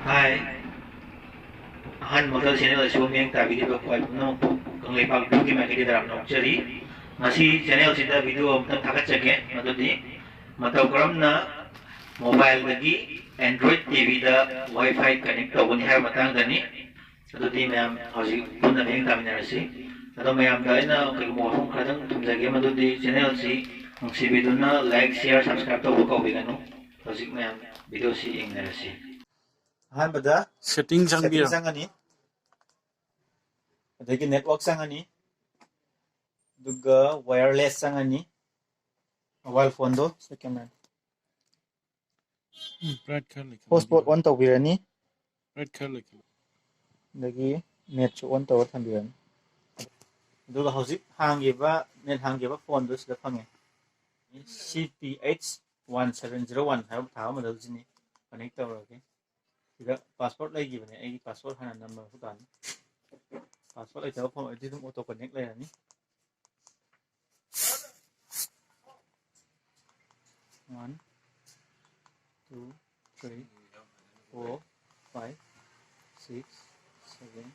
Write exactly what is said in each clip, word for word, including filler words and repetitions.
ꯍꯥꯏ, ꯑꯍꯥꯟꯕꯃꯛꯇ channel ꯑꯁꯤꯕꯨ ꯃꯤꯠꯌꯦꯡ ꯇꯥꯕꯤꯔꯤꯕ ꯈ꯭ꯋꯥꯏ ꯄꯨꯝꯅꯃꯛꯄꯨ ꯀꯪꯂꯩꯄꯥꯛ ꯚ꯭ꯂꯣꯒꯀꯤ ꯃꯥꯏꯀꯩꯗꯒꯤ ꯇꯔꯥꯝꯅ ꯑꯣꯛꯆꯔꯤ꯫ ꯉꯁꯤ ꯆꯦꯅꯦꯜꯁꯤꯗ ꯚꯤꯗꯤꯑꯣ ꯑꯃꯇꯪ ꯊꯥꯒꯠꯆꯒꯦ, ꯃꯗꯨꯗꯤ ꯃꯇꯧ ꯀꯔꯝꯅ ꯃꯣꯕꯥꯏꯜꯗꯒꯤ ꯑꯦꯟꯗ꯭ꯔꯣꯏꯗ ꯇꯤ ꯚꯤꯗ ꯋꯥꯏ ꯐꯥꯏ ꯀꯅꯦꯛ ꯇꯧꯒꯅꯤ ꯍꯥꯏꯕ ꯃꯇꯥꯡꯗꯅꯤ꯫ ꯑꯗꯨꯗꯤ ꯃꯌꯥꯝ ꯍꯧꯖꯤꯛ ꯄꯨꯟꯅ ꯃꯤꯠꯌꯦꯡ ꯇꯥꯃꯤꯟꯅꯔꯁꯤ꯫ ꯑꯗꯣ ꯃꯌꯥꯝꯗ ꯑꯩꯅ ꯀꯩꯒꯨꯝꯕ ꯋꯥꯐꯝ ꯈꯔꯗꯪ ꯊꯝꯖꯒꯦ, ꯃꯗꯨꯗꯤ ꯆꯦꯅꯦꯜꯁꯤ ꯅꯨꯡꯁꯤꯕꯤꯗꯨꯅ ꯂꯥꯏꯛ, ꯁꯤꯌꯥꯔ, ꯁꯕꯁꯀ꯭ꯔꯥꯏꯕ ꯇꯧꯕ ꯀꯥꯎꯕꯤꯒꯅꯨ꯫ ꯍꯧꯖꯤꯛ ꯃꯌꯥꯝ ꯚꯤꯗꯤꯑꯣꯁꯤ ꯌꯦꯡꯃꯤꯟꯅꯔꯁꯤ꯫ ꯑꯍꯥꯟꯕꯗ ꯁꯦꯇꯤꯡ ꯆꯪꯕꯤꯔꯣ꯫ ꯁꯦꯇꯤꯡ ꯆꯪꯉꯅꯤ, ꯑꯗꯒꯤ ꯅꯦꯠꯋꯥꯛ ꯆꯪꯉꯅꯤ, ꯑꯗꯨꯒ ꯋꯥꯌꯔꯂꯦꯁ ꯆꯪꯉꯅꯤ, ꯃꯣꯕꯥꯏꯜ ꯐꯣꯟꯗꯣ ꯁꯦꯀꯦꯟ ꯍꯦꯟ ꯎꯝ, ꯕ꯭ꯔꯥꯏꯠ ꯈꯔ ꯂꯩꯈꯠꯂꯣ꯫ ꯍꯣꯠꯁꯄꯣꯠ ꯑꯣꯟ ꯇꯧꯕꯤꯔꯅꯤ, ꯕ꯭ꯔꯥꯏꯠ ꯈꯔ ꯂꯩꯈꯠꯂꯣ꯫ ꯑꯗꯒꯤ ꯅꯦꯠꯁꯨ ꯑꯣꯟ ꯇꯧꯔ ꯊꯝꯕꯤꯔꯅꯤ꯫ ꯑꯗꯨꯒ ꯍꯧꯖꯤꯛ ꯍꯥꯡꯈꯤꯕ, ꯅꯦꯠ ꯍꯥꯡꯈꯤꯕ ꯐꯣꯟꯗꯨ ꯁꯤꯗ ꯐꯪꯉꯦ꯫ ꯁꯤ P H one seven zero one ꯍꯥꯏꯕ ꯊꯥꯕ ꯃꯗꯜꯁꯤꯅꯤ꯫ ꯀꯅꯦꯛ ꯇꯧꯔꯒꯦ꯫ ꯁꯤꯗ ꯄꯥꯁꯋꯥꯔꯗ ꯂꯩꯈꯤꯕꯅꯦ, ꯑꯩꯒꯤ ꯄꯥꯁꯋꯥꯔꯗ ꯍꯥꯟꯅ ꯅꯝꯕ ꯃꯊꯧ ꯇꯥꯅꯤ꯫ ꯄꯥꯁꯋꯥꯔꯗ ꯂꯩꯇꯕ ꯐꯣꯟ ꯑꯣꯏꯔꯗꯤ ꯑꯗꯨꯝ ꯑꯣꯇꯣ ꯀꯅꯦꯛ ꯂꯩꯔꯅꯤ꯫ One, two, three, four, five, six, seven,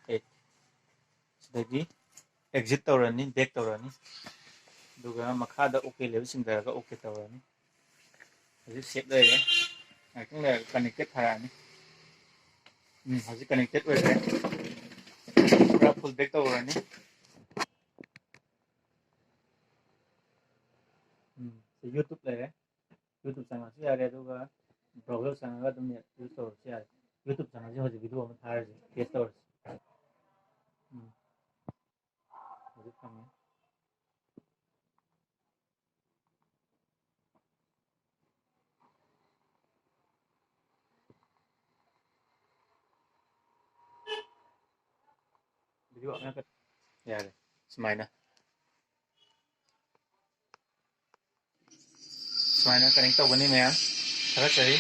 eight. ꯁꯤꯗꯒꯤ ꯑꯦꯛꯖꯤꯠ ꯇꯧꯔꯅꯤ, ꯕꯦꯛ ꯇꯧꯔꯅꯤ, ꯑꯗꯨꯒ ꯃꯈꯥꯗ ꯑꯣꯀꯦ ꯂꯩꯕ ꯆꯤꯡꯊꯔꯒ ꯑꯣꯀꯦ ꯇꯧꯔꯅꯤ꯫ ꯍꯧꯖꯤꯛ ꯁꯦꯞ ꯂꯩꯔꯦ꯫ ꯉꯥꯏꯍꯥꯛꯇꯪ ꯂꯩꯔꯒ ꯀꯅꯦꯛꯇꯦꯠ ꯊꯥꯔꯛꯑꯅꯤ꯫ ꯎꯝ, ꯍꯧꯖꯤꯛ ꯀꯅꯦꯛꯇꯦꯠ ꯑꯣꯏꯔꯦ꯫ ꯄꯨꯔꯥ ꯐꯨꯜ ꯕꯦꯛ ꯇꯧꯔꯅꯤ꯫ ꯎꯝ, ꯁꯤ YouTube ꯂꯩꯔꯦ꯫ YouTube ꯆꯪꯉꯁꯨ ꯌꯥꯔꯦ, ꯑꯗꯨꯒ ꯕ꯭ꯔꯥꯎꯖꯔ ꯆꯪꯉꯒ ꯑꯗꯨꯝ ꯌꯨꯁ ꯇꯧꯔꯁꯨ ꯌꯥꯔꯦ꯫ YouTube ꯆꯪꯉꯁꯤ, ꯍꯧꯖꯤꯛ ꯚꯤꯗꯤꯑꯣ ꯑꯃ ꯊꯥꯔꯁꯤ, ꯇꯦꯁ ꯇꯧꯔꯁꯤ꯫ ꯎꯝ, ꯍꯧꯖꯤꯛ ꯐꯪꯉꯦ꯫ ꯚꯤꯗꯤꯑꯣ ꯑꯃ ꯌꯥꯔꯦ, ꯁꯨꯃꯥꯏꯅ꯫ ꯁꯨꯃꯥꯏꯅ ꯀꯅꯦꯛ ꯇꯧꯒꯅꯤ ꯃꯌꯥꯝ꯫ ꯊꯥꯒꯠꯆꯔꯤ꯫